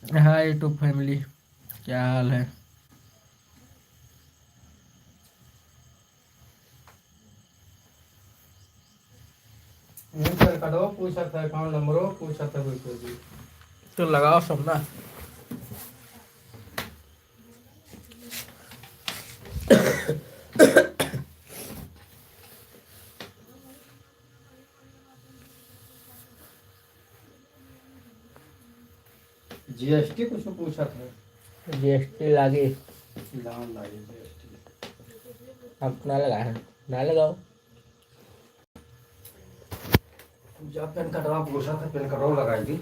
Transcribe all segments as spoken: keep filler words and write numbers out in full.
हाय YouTube family, क्या हाल है? इनकर कटो पूछत है, account नंबरो पूछत है, कोई कोई भी। तो लगाओ सब ना। जीएसटी कुछ पूछत है। जीएसटी लागे। दाम लागे जीएसटी। अब ना लगा है, ना लगाओ। जा पेन कार्डवा पूछत है, पेन कार्डवा लगाई दी।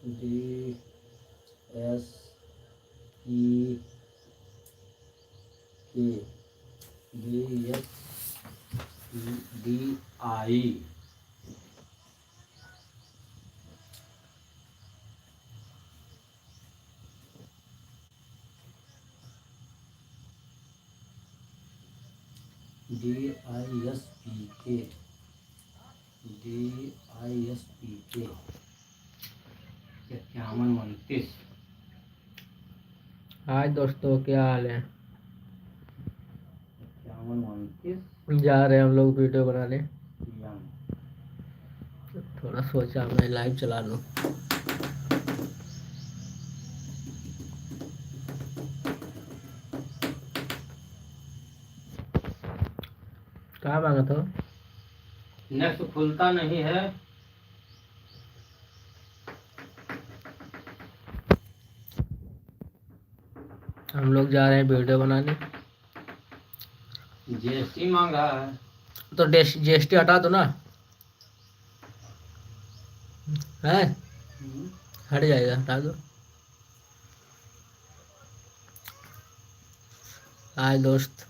डी एस ई के, D S E D I. D I S P के, डी आई एस पी के, इक्यावन उनतीस। हाय दोस्तों, क्या हाल है? इक्यावन उनतीस। जा रहे हैं हम लोग वीडियो बनाने। यम। थोड़ा सोचा मैं लाइव चला लूँ। का मांगत हो? नेक्स्ट खुलता नहीं है। हम लोग जा रहे हैं वीडियो बनाने। जीएसटी मांग रहा है। तो जीएसटी हटा दो ना। है? हम्म। हट जाएगा, हटा दो। हाय दोस्त,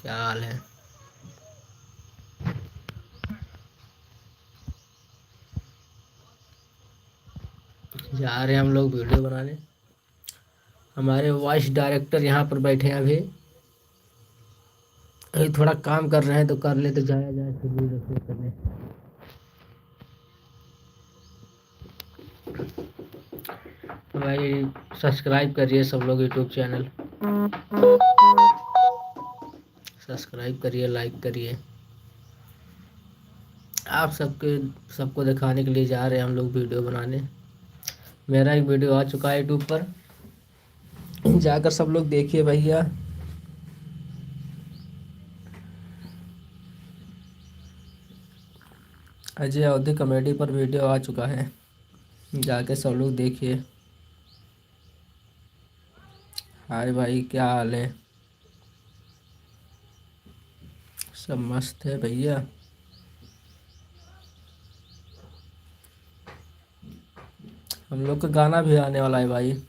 क्या हाल है? जा रहे हैं हम लोग वीडियो बनाने। हमारे वॉइस डायरेक्टर यहाँ पर बैठे हैं अभी। अभी थोड़ा काम कर रहे हैं, तो कर ले तो जाया जाए फिर वीडियो शूट करने। तो भाई, सब्सक्राइब करिए सब लोग YouTube चैनल, सब्सक्राइब करिए, लाइक करिए। आप सबके, सबको दिखाने के लिए जा रहे हैं हम लोग वीडियो बनाने। मेरा एक वीडियो आ चुका है YouTube पर, जाकर सब लोग देखिए भैया। अजय अवधी कॉमेडी पर वीडियो आ चुका है, जाके सब लोग देखिए। हाय भाई, क्या हाल है? सब मस्त है भैया। हम लोग का गाना भी आने वाला है भाई,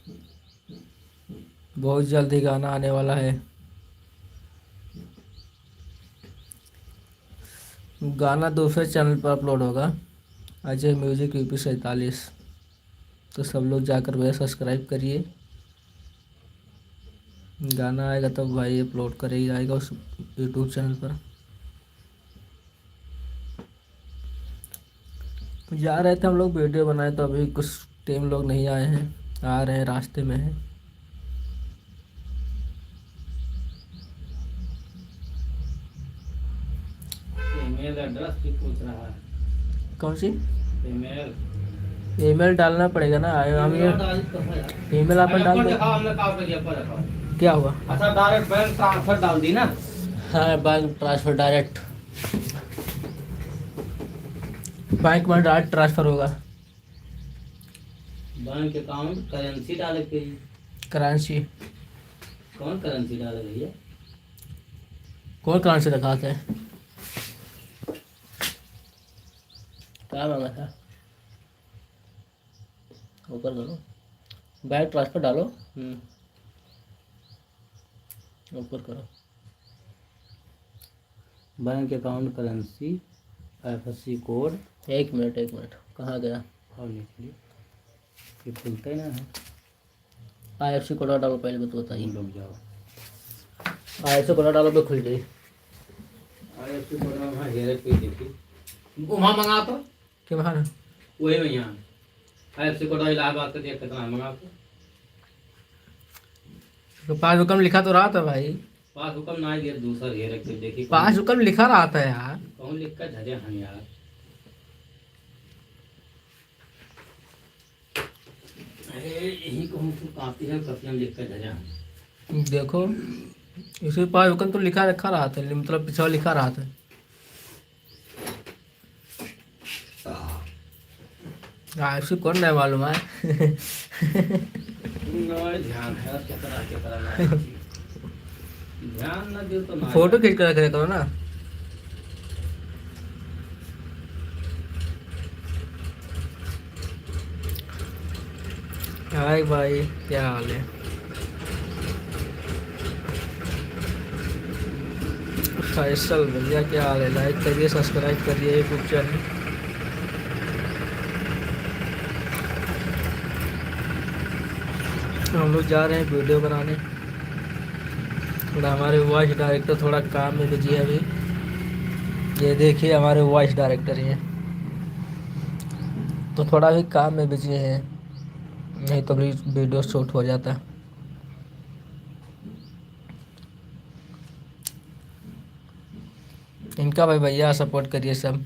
बहुत जल्दी गाना आने वाला है। गाना दूसरे चैनल पर अपलोड होगा, अजय म्यूजिक यूपी सैंतालीस। तो सब लोग जाकर भैया सब्सक्राइब करिए। गाना आएगा तब भाई अपलोड करे ही आएगा उस YouTube चैनल पर। जा रहे थे हम लोग वीडियो बनाए, तो अभी कुछ टीम लोग नहीं आए हैं, आ रहे हैं, रास्ते में हैं। ईमेल एड्रेस भी पूछ रहा है। कौन सी? ईमेल। ईमेल डालना पड़ेगा ना, हम ये ईमेल डाल तो है यार। ईमेल अपन अरे डाल अपन दो। दिखाओ, हमने कहा करिए, अपन दिखाओ। क्या हुआ? अच्छा, डायरेक्ट बैंक ट्रांसफर डाल दी ना? हाँ, बैंक ट्रांसफर डायरेक्ट। बैंक में डायरेक्ट ट्रांसफर होगा। बैंक अकाउंट करेंसी डाले के ही। करेंसी। कौन करेंसी डाले भैया? कौन करेंसी रखा थे? क्या मांगा था? ऊपर करो। बैंक ट्रांसफर डालो। हम्म। ऊपर करो। Bank account currency. F S C code. एक मिनट, एक मिनट, कहाँ गया? और निकली, ये खुलता ही ना है। आई एफ सी कोड डालो पहले, तो बताइए। रुक जाओ, आई एफ सी कोड डालो पे खुल जाई। आई एफ सी कोड में वहाँ हेरे पे देखी, वहाँ मंगा तो। के बाहर? वही में यहाँ। I F C code Allahabad का देख कितना है, मंगा तो। तो पाँच हुकम लिखा तो रहा था भाई। पाँच हुकम ना, ये दूसरा घेर के देखी। पाँच हुकम लिखा रहा था यार। कौन लिख कर धरे हम यार? अरे, यही कहूँ तू कापी है, कॉपी में लिख कर धरे हम। देखो, इसी पाँच हुकम तो लिखा रखा रहा था, मतलब पीछे लिखा रहा था। हाँ, इसको कौन नहीं मालूम है? नहीं, ध्यान है, कितना, कितना नहीं। ध्यान ना दे तो ना फोटो यार। खींच के रख रहे करो ना। हाय भाई, क्या हाल है? फैसल भैया, क्या हाल है? लाइक करिए, सब्सक्राइब करिए YouTube चैनल। हम लोग जा रहे हैं वीडियो बनाने। थोड़ा हमारे वॉइस डायरेक्टर थोड़ा काम में बिजी है अभी। ये देखिए, हमारे वॉइस डायरेक्टर ही हैं, तो थोड़ा भी काम में बिजी हैं, नहीं तो अभी वीडियो शूट हो जाता। इनका भाई भैया सपोर्ट करिए सब।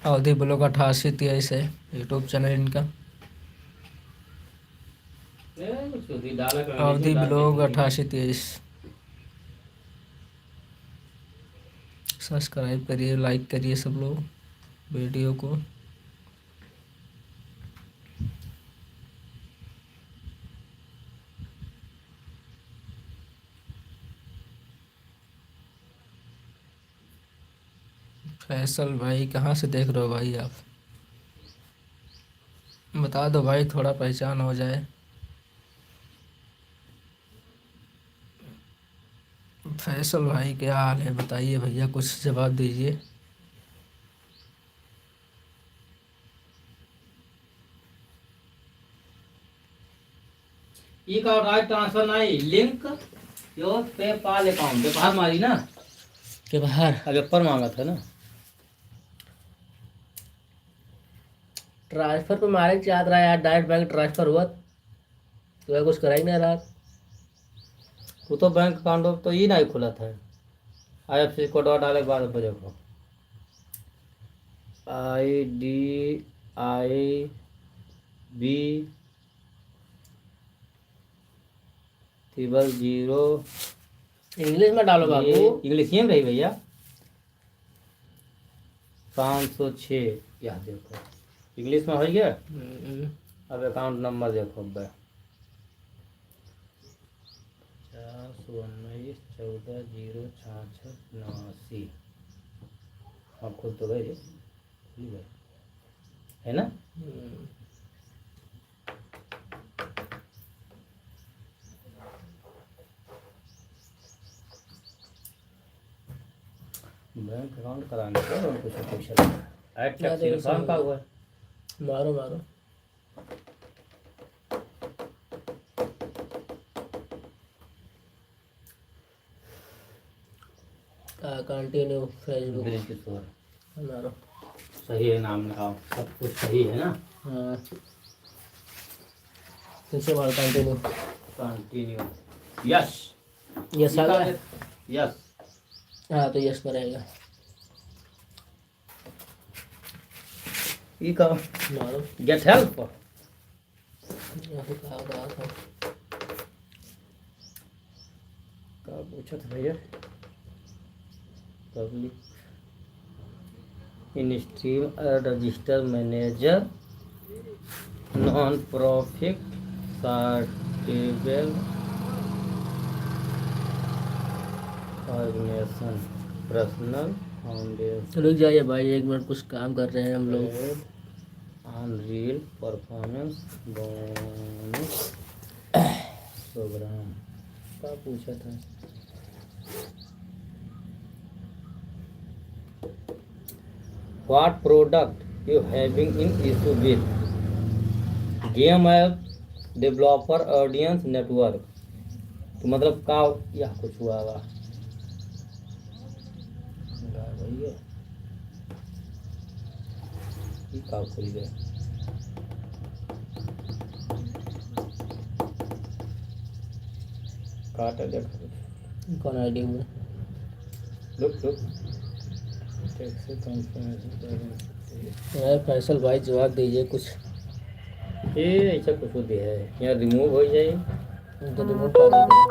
अवधी ब्लॉग अट्ठासी तेईस है YouTube चैनल इनका। अवधी ब्लॉग अट्ठासी तेईस। सब्सक्राइब करिए, लाइक करिए सब लोग वीडियो को। फैसल भाई, कहाँ से देख रहे हो भाई आप? बता दो भाई, थोड़ा पहचान हो जाए। फैसल भाई, क्या हाल है? बताइए भैया, कुछ जवाब दीजिए। ई का राज ट्रांसफर नहीं, link your PayPal account। ये बाहर मारी ना। के बाहर? अब ऊपर मांगा था ना। ट्रांसफर पे मारे चाहत रहा यार, डायरेक्ट बैंक ट्रांसफर हुआ तो कुछ कराई ना रहा। वो तो बैंक अकाउंट तो ई नहीं खुला था। आई एफ सी कोड डाले के बाद अब देखो, I D I B triple zero. English में डालो बाबू। ये इंग्लिश ही में रही भैया। पाँच सौ छः, यह देखो, इंग्लिश में हो गया। हम्म। अब अकाउंट नंबर देखो अब, चार सौ उन्नीस चौदह जीरो छियासठ नवासी। हाँ, खुल तो गए, खुल गए, है ना? हम्म। बैंक अकाउंट कराने का और कुछ पैसा लगता है। ऐड क्या टैक्स देखो, रिफॉर्म का हुआ है? मारो, मारो। का कंटिन्यू Facebook। ब्रिज किशोर। हमारा। सही है नाम का, सब कुछ सही है ना? हाँ। फिर से मारो कंटिन्यू। कंटिन्यू। यस। यस आ गया? यस। हाँ, तो यस पर आएगा। ई का? मारो। Get help। यहाँ पे कहा बात है। का पूछत भैया? Public in stream a register manager, non profit charitable organization, personal foundation। रुक जाइए भाई, एक मिनट, कुछ काम कर रहे हैं हम लोग। Unreal performance bonus program। का पूछा था? What product you having in issue with? Game app developer audience network। तो मतलब का, यह कुछ हुआ हुआ? ये का खुल गया? काटा देखो। कौन आईडी हुआ? रुक, रुक। कैसे कौन सा है? अरे फैसल भाई, जवाब दीजिए कुछ। ये ऐसा कुछ होती है, यहाँ रिमूव हो जाए। तो रिमूव कर दीजिए।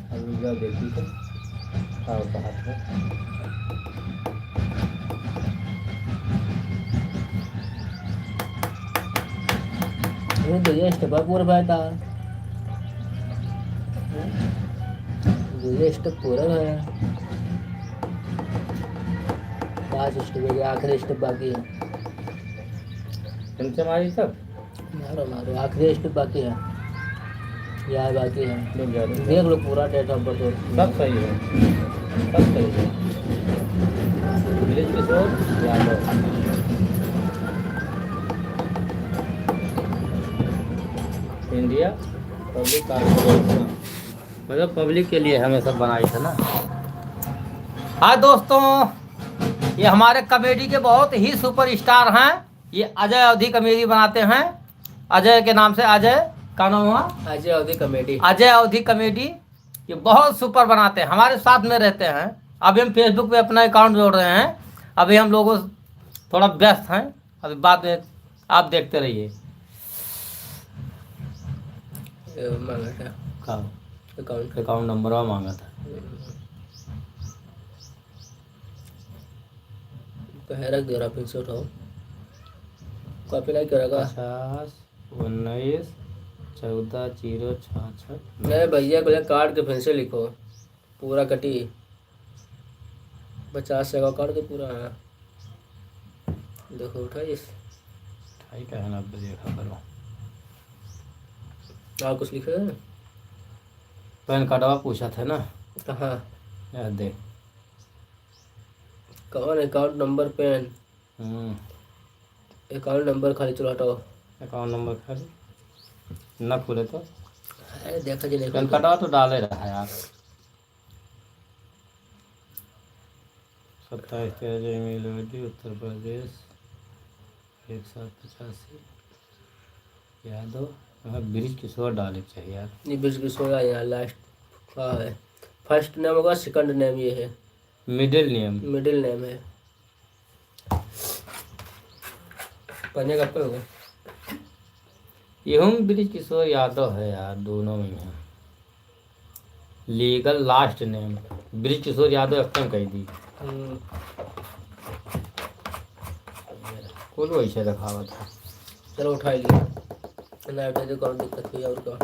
अब रुक जाओ, देखी तो। हाँ, बात है। ये तो ये स्टेप पूरा भाई था। ये स्टेप पूरा है। पाँच स्टेप हो गया, आखिरी स्टेप बाकी है। तुमसे हमारी सब? मारो, मारो, आखिरी स्टेप बाकी है। यार, बाकी है। रुक जा, रुक जा। देख लो पूरा डेट ऑफ बर्थ। सब सही है, सब सही है। बृजकिशोर यादव, इंडिया पब्लिक कॉरपोरेशन, मतलब पब्लिक के लिए हमें सब बनाई था ना। हाँ दोस्तों, ये हमारे कॉमेडी के बहुत ही सुपरस्टार हैं। ये अजय अवधी कॉमेडी बनाते हैं, अजय के नाम से। अजय, का नाम हुआ? अजय अवधी कॉमेडी। अजय अवधी कॉमेडी, ये बहुत सुपर बनाते हैं, हमारे साथ में रहते हैं। अभी हम फेसबुक पे अपना अकाउंट जोड़ रहे हैं, अभी हम लोगों थोड़ा व्यस्त हैं, अभी बाद में आप देखते रहिए। ये मांगा था। का? अकाउंट। अकाउंट नंबर मांगा था। हम्म। कहे रख दिया, फिर से उठाओ। कॉपी नहीं करेगा। पचास, उन्नीस, चौदह, जीरो, छियासठ। नहीं भैया, पहले काट के फिर से लिखो, पूरा कटी। पचास जगह काट के पूरा है। देखो, उठाइस। उठाई का है ना, अब देखा करो। और कुछ लिखे है? पैन कार्डवा पूछा था ना? कहाँ? यार देख। कौन अकाउंट नंबर पैन? हम्म। अकाउंट नंबर खाली, चलो हटाओ। अकाउंट नंबर खाली ना खुले तो? अरे देखा जी, नहीं पैन खुलता। कार्डवा तो डाले रहा यार। सत्ताईस तेरह ईमेल आईडी, उत्तर प्रदेश, एक सात पचासी, यादव। हाँ, बृजकिशोर डाले के चाहिए यार। ये बृजकिशोर आया यार, लास्ट का है। फर्स्ट नेम होगा, सेकंड नेम ये है। Middle name. मिडिल नेम है। पन्ने का पे होगा। ये हम बृजकिशोर यादव है यार, दोनों में है। लीगल लास्ट नेम बृजकिशोर यादव एकदम कह दी। हम्म। कुल वैसे दिखावत है। चलो उठा लिया। ना उठा दे, कौन दिक्कत हुई और क्या?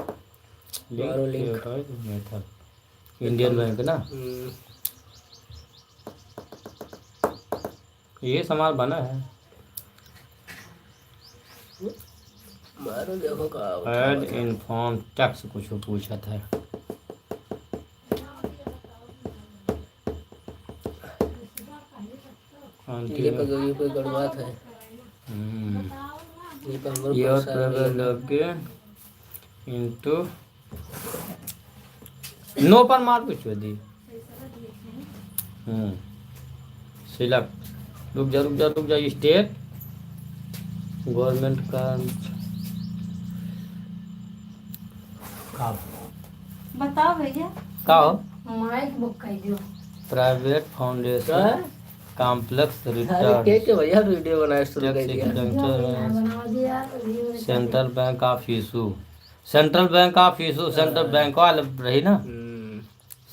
लिंक मारो लिंक। उठा दे, मेथड। इंडियन बैंक ना? हम्म। ये सामान बना है। मारो देखो का होता है। Add inform tax कुछ पूछत है। ये पर, ये पर गड़बड़ात है। हम्म। ये पर हमरो ये और पैसा नहीं है। Login into No पर मार पूछो दी। हम्म। Select। रुक जा, रुक जा, रुक जा। State government का का? बताओ भैया। का हो? माइक बुक कर दियो। Private foundation का है? Complex अरे return। के, के भैया वीडियो बनाए शुरू कर दिया। Tax return। बना दिया, ये central bank of issue। Central bank of issue, central हाँ। Bank वाला रही ना? हम्म।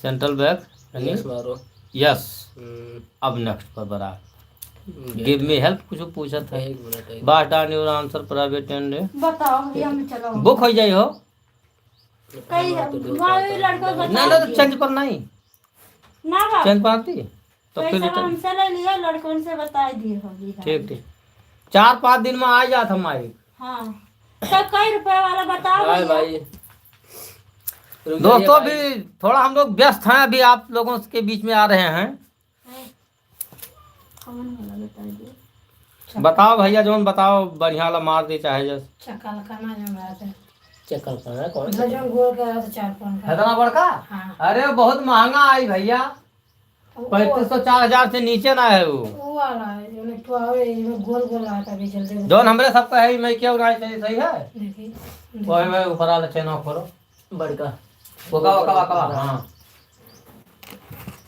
Central bank, यानी? Yes मारो। Yes। हम्म। अब next पर बढ़ा। हम्म, give me help कुछ पूछत है। एक मिनट, एक बस done your answer private and बताओ, ये हम चलाओ। Book हो जाई हो। कई हमारा तो दो भाई चार लड़का काम बता ना, ना, तो दिए। Change पर नहीं। ना बाप। Change पर आती? तो फिर पैसा return। हमसे ले लिया, लड़कन से बताई दिए होगी। ठीक, ठीक। चार पाँच दिन में आ जात हम आई। हाँ। तो कई रुपए वाला बताओ हाय भैया। भाई। रुक जाइए दोस्तों, भाई। अभी थोड़ा हम लोग व्यस्त हैं, अभी आप लोगों के बीच में आ रहे हैं। कौन वाला बता दियो? बताओ भैया, जौन बताओ, बढ़िया वाला मार दे चाहे जस। चकलकाना जौन रहता है। चकलकाना कौन उधर सा? जौन गोल का रहता है, चार कोन का। इतना बड़का? हाँ। अरे, बहुत महंगा आई भैया, तो वो पैंतीस सौ, चार हजार से नीचे ना है वो। वो वाला है, जौन एक ठो और है, जौन गोल गोल रहता है, अभी जल्दी। जौन हमरे सबका है, मैं क्या उड़ाई सही, सही है? देखिए, देखिए। वही, वही ऊपर वाला चेन खोलो। बड़का। वो का, वो का, वो का, हाँ।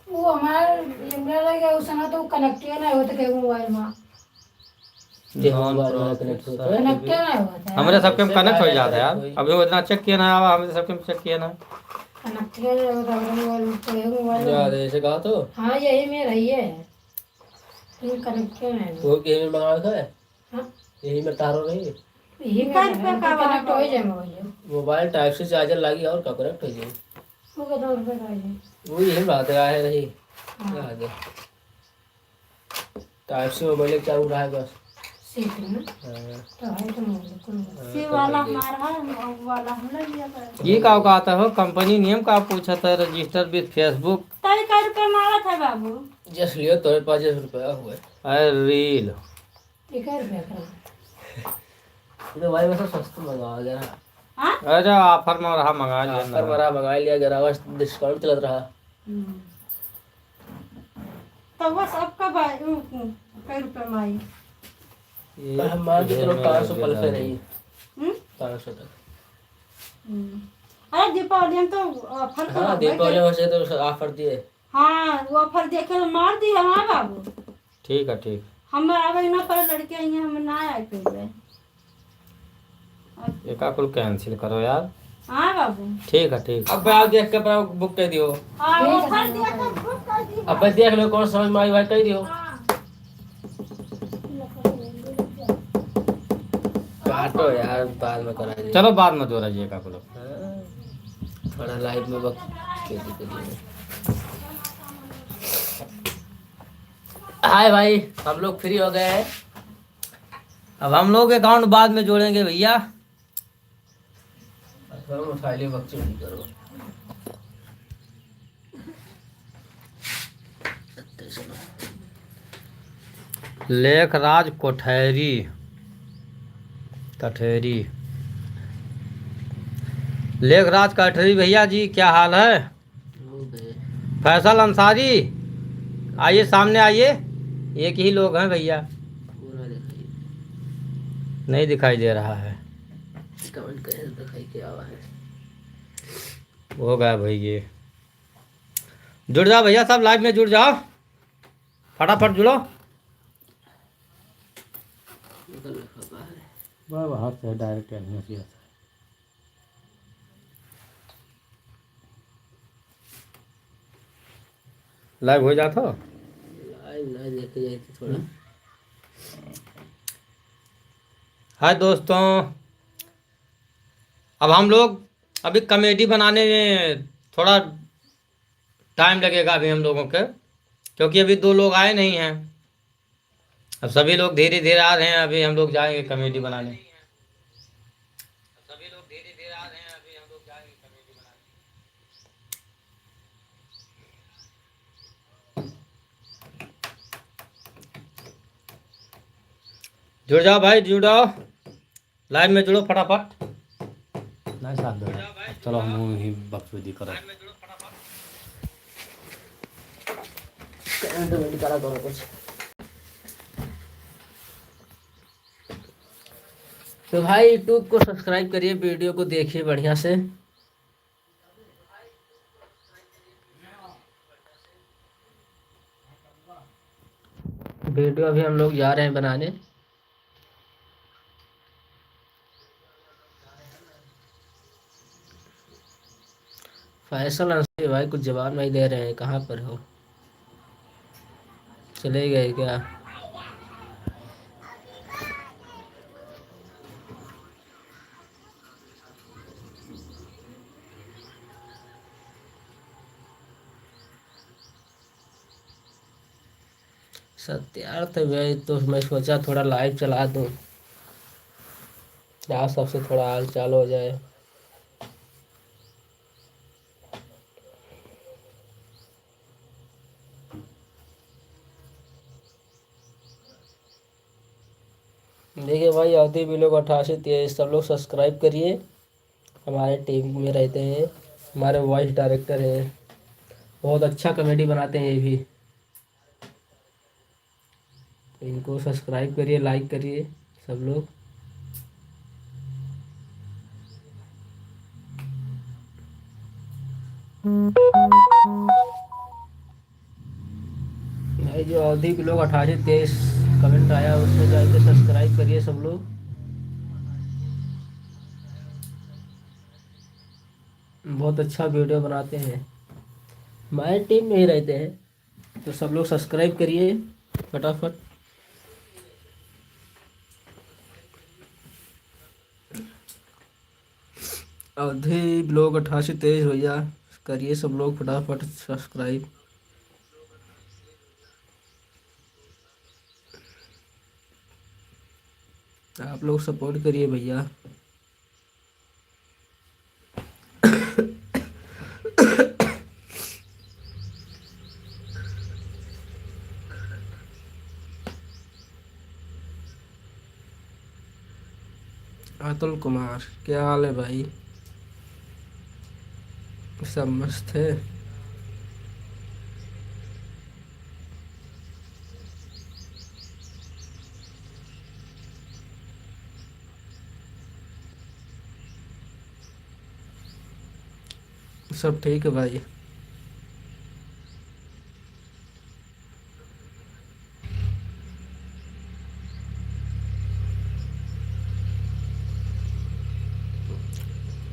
वो हमार हमरा लगे उस समय तो connect ही ना होत के मोबाइल में। जे मोबाइल में connect होत है। Connect ही ना होत है। हमरे सबके में connect हो जात है यार। अभी वो इतना check किया ना, अब हमरे सबके में check किया ना। Connect ही ना होत है, हमरे मोबाइल में तो है, मोबाइल में। यार, ऐसे कहा तो? हाँ, यही में रही है। ये connect ही ना है। वो game में मंगावा था? हाँ। यही में तारो रही। यही में कै रुपया का connect हो जाए मोबाइल। मोबाइल type से charger लागी और का connect हो जाए। वो कितना रुपया का है? वो यही बात है, आहे रही। हाँ। क्या आ गया? Type से मोबाइल चालू रहा है बस। सीट में? हाँ। तो है तो मोबाइल को। हाँ, सी तो वाला है। हमारा है, वो वाला हम ले लिया था। ये का कहता हो, company name का पूछा था, register with Facebook। ताई कै रुपया मांगत है बाबू? जस लियो, तोरे पास जस रुपया हुए। अरे reel। एकर रुपया का? तो भाई, वैसे सस्ता मंगावा जरा। हाँ? अरे, offer में रहा, मंगा लिया offer ना। में रहा, मंगा लिया, जरा बस discount चलत रहा। हम्म। तो बस आपका भाई, उ, उ, कै रुपया में आई? ये हम मान के चलो, पाँच सौ पल पे रही। हम्म? पाँच सौ तक। हम्म। अरे, दीपावली में तो offer तो हाँ, रहबे दीपावली करे। में से तो offer दिए। हाँ, वो offer देखे तो मार दी हमार बाबू। ठीक है, ठीक। हम आवे ना पर लड़के आई हैं, हम ना आए पहले। एका कुल cancel करो यार। हाँ बाबू। ठीक है, ठीक। अब आओ देख के अपना book कर दियो। हाँ, ठीक है, offer दिया तो book कर दी। अब देख लो कौन समझ में आई भाई, कह दियो। हाँ। काटो यार, बाद में करा दे। चलो बाद में जोड़ा जी एका कुल। हाँ, थोड़ा live में बक-, के दी, के दी। हाय भाई, हम लोग free हो गए हैं। अब हम लोग account बाद में जोड़ेंगे भैया। अच्छा, हम उठा लिए, बकचोदी करो। लेखराज कोठैरी, कठेरी। लेखराज कठेरी भैया जी, क्या हाल है? फैसल अंसारी, आइए, सामने आइए। एक ही लोग हैं भैया। पूरा दिखाइए। नहीं दिखाई दे रहा है। Comment करे तो दिखाई के आवा है। हो गया भाई ये। जुड़ जाओ भैया, सब live में जुड़ जाओ, फटाफट जुड़ो। बाबा हाथ से direct है, नहीं, नहीं, नहीं। Live हो जात हो? Live ना देखे जाए तो थोड़ा। हम्म। हाय दोस्तों, अब हम लोग अभी comedy बनाने में थोड़ा time लगेगा अभी हम लोगों के, क्योंकि अभी दो लोग आए नहीं हैं। अब सभी लोग धीरे धीरे आ रहे हैं, अभी हम लोग जाएंगे comedy बनाने। जुड़ जाओ भाई, जुड़ जाओ। Live में जुड़ो फटाफट। नहीं साथ दे रहा। चलो हम ही बकचोदी करो। Comment वेंट करा करो कुछ। तो भाई YouTube को subscribe करिए, video को देखिए बढ़िया से। Video अभी हम लोग जा रहे हैं बनाने। फैसल अंसारी भाई कुछ जवाब नहीं दे रहे हैं, कहाँ पर हो? चले गए क्या? सत्यार्थ भाई, तो मैं सोचा थोड़ा live चला दूँ, क्या सबसे थोड़ा हाल चाल हो जाए। देखिए भाई, अवधी vlog अट्ठासी तेईस, सब लोग subscribe करिए। हमारे team में रहते हैं, हमारे voice director हैं, बहुत अच्छा comedy बनाते हैं ये भी। इनको subscribe करिए, like करिए सब लोग। भाई, जो अवधी vlog अट्ठासी तेईस comment आया, उसमें जाके subscribe करिए सब लोग। बहुत अच्छा video बनाते हैं, हमारे team में ही रहते हैं, तो सब लोग subscribe करिए फटाफट। अवधी vlog अट्ठासी तेईस भैया, करिए सब लोग फटाफट subscribe। आप लोग support करिए भैया। अतुल कुमार, क्या हाल है भाई? सब मस्त है। सब ठीक है भाई।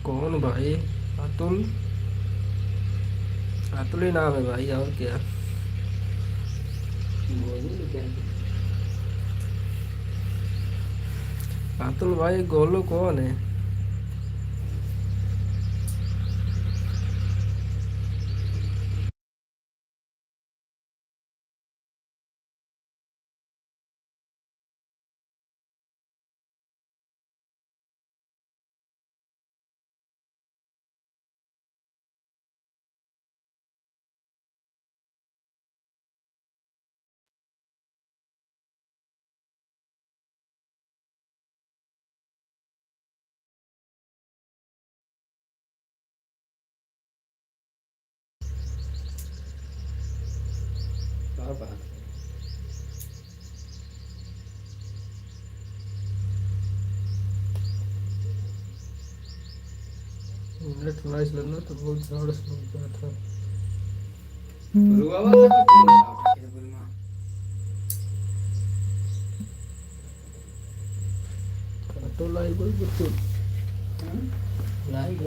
कौन भाई? अतुल, अतुल ही नाम है भाई, और क्या? अतुल भाई, गोलू कौन है? नेट नाइस लगना तो बहुत झाड़ से मिलता था। तो लाइव बोल, बिल्कुल। लाइव।